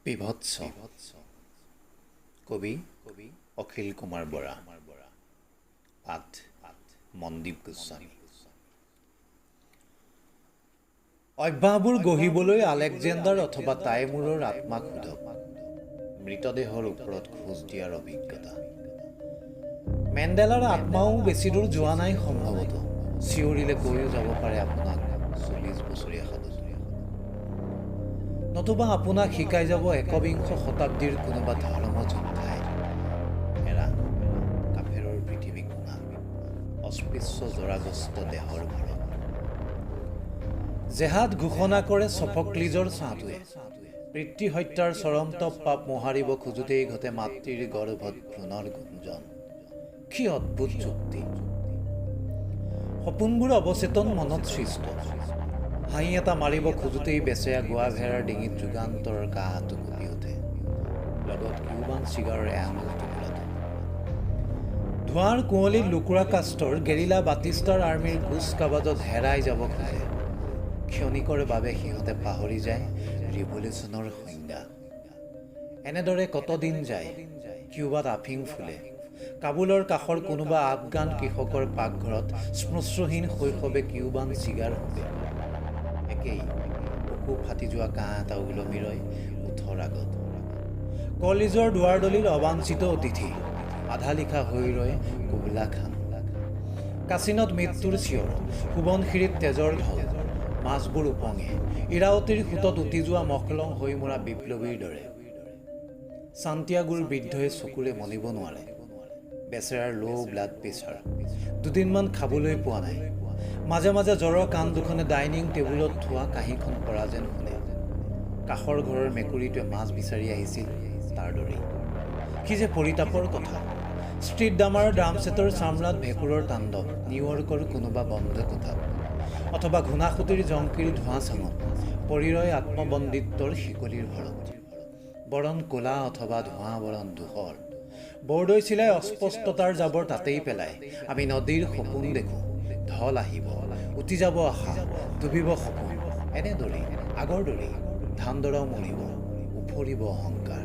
বিভৎস কবি অখিল কুমাৰ বৰা, পাঠ মনদীপ গোস্বামী। অভ্যাসবোৰ গঢ়িবলৈ আলেকজেণ্ডাৰ অথবা টাইমুৰৰ আত্মাক সোধক, মৃতদেহৰ ওপৰত খোজ দিয়াৰ অভিজ্ঞতা। মেণ্ডেলাৰ আত্মাও বেছি দূৰ যোৱা নাই সম্ভৱতঃ, চিঞৰিলে কৈও যাব পাৰে আপোনাক 40 বছৰীয়া সাধু, নতুবা আপোনাক শিকাই যাব একবিংশ শতাব্দীৰ কোনোবা ধৰ্মযোদ্ধাই। এৰা, কাফেৰৰ পৃথিৱী কোনা, অস্পৃশ্য জৰাগ্ৰস্ত দেহৰ ভৰত জেহাদ ঘোষণা কৰে চফক্লিজৰ ছাঁটোৱে। পিতৃ হত্যাৰ চৰমতপ পাপ মোহাৰিব খোজোতেই ঘটে মাতৃৰ গৰ্ভত ভ্ৰূণৰ গুঞ্জন। কি অদ্ভুত যুক্তি! সপোনবোৰ অৱচেতন মনত সৃষ্ট। হাঁহি এটা মাৰিব খোজোতেই বেচেৰা গোৱা ভেড়াৰ ডিঙিত যুগান্তৰৰ কাঁহটো কঁপি উঠে, লগত কিউবান চিগাৰৰ এআঙুল টুকুৰাটো। ধোঁৱাৰ কুঁৱলীত লুকুৰা কাষ্টৰ গেৰিলা বাতিষ্টাৰ আৰ্মীৰ কুচ কাবাজত হেৰাই যাব খোজে। ক্ষণিকৰ বাবে সিহঁতে পাহৰি যায় ৰিভলিউশ্যনৰ সংজ্ঞা। এনেদৰে কতদিন যায়। কিউবাত আফিং ফুলে, কাবুলৰ কাষৰ কোনোবা আফগান কৃষকৰ পাকঘৰত শ্মশ্ৰুহীন শৈশৱে কিউবান চিগাৰ হুপে। একেই বুকু ফাটি যোৱা কাঁহ এটা ওলমি ৰয় ওঠৰ আগত। কলেজৰ দুৱাৰদলিত অবাঞ্ছিত অতিথি আধা লিখা হৈ ৰয় কুবলা খান। কাচিনত মৃত্যুৰ চিঞৰ, সোৱণশিৰিত তেজৰ ঢল, মাছবোৰ ওপঙে ইৰাৱতীৰ সোঁতত উটি যোৱা মখলং হৈ মৰা বিপ্লৱীৰ দৰে। চান্টিয়াগুৰ বৃদ্ধই চকুৰে মনিব নোৱাৰে, বেচেৰাৰ ল' ব্লাড প্ৰেছাৰ, দুদিনমান খাবলৈ পোৱা নাই। মাজে মাজে জ্বৰৰ কাণ দুখনে ডাইনিং টেবুলত থোৱা কাঁহীখন পৰা যেন শুনে। কাষৰ ঘৰৰ মেকুৰীটোৱে মাছ বিচাৰি আহিছিল তাৰ দৰেই। কি যে পৰিতাপৰ কথা! ষ্ট্ৰীট ডামাৰ ড্ৰামছেটৰ চামৰাত ভেঁকুৰৰ তাণ্ডৱ, নিউয়ৰ্কৰ কোনোবা বন্ধ কোঠাত অথবা ঘূণাসুঁতিৰ জংকীৰ ধোঁৱা চাঙত পৰি ৰয় আত্মবন্দিত্বৰ শিকলিৰ ভৰত। বৰণ ক'লা অথবা ধোঁৱা বৰণ ধূসৰ। বৰদৈচিলাই অস্পষ্টতাৰ জাবৰ তাতেই পেলায়। আমি নদীৰ সপোন দেখোঁ, ঢল আহিব, উটি যাব আশা, ডুবিব সপোন। এনেদৰেই আগৰ দৰেই ধানডৰাও মৰিব, উফৰিব অহংকাৰ।